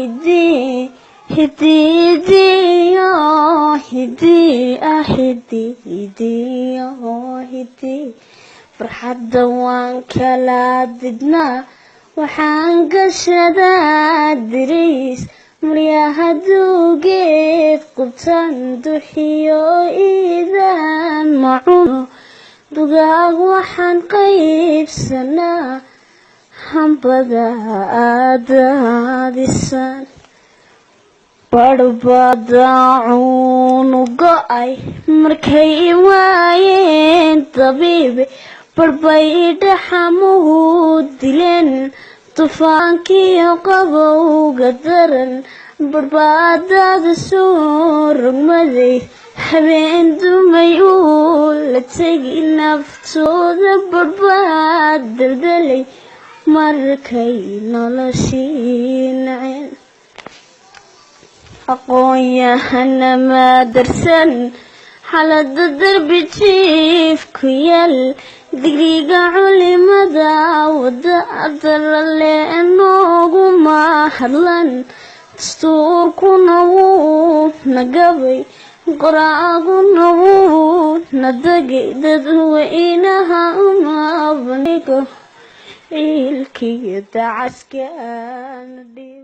Hidii hidiidiyo hidii ah hidiidiyo hidii farxadda waan kala didnaa. Waxaan gashadaa diriis maryaha duugeed qubtaan duxiyo iidaan macuno dugaag waxaan qaybsanaa hambada aadaadisan barbadaacuunu go-ay markay i waayeen dabiibi barbay dhaxamuhu dileen dufaankiyo qabowga daran barbaadada soo rogmaday habeen dumay uu la tegi naftooda barbaad daldalay markay noloshii naceen. Aqoon-yahana maadarsan xaalada darbi jiif ku yaal digriga culimada wada dalale nooguma hadlan dastuurkuna wuu nagabay qoraaguna wuu na dagay dadweynaha uma bandhigo ciilkiyo dacaskana dhiib.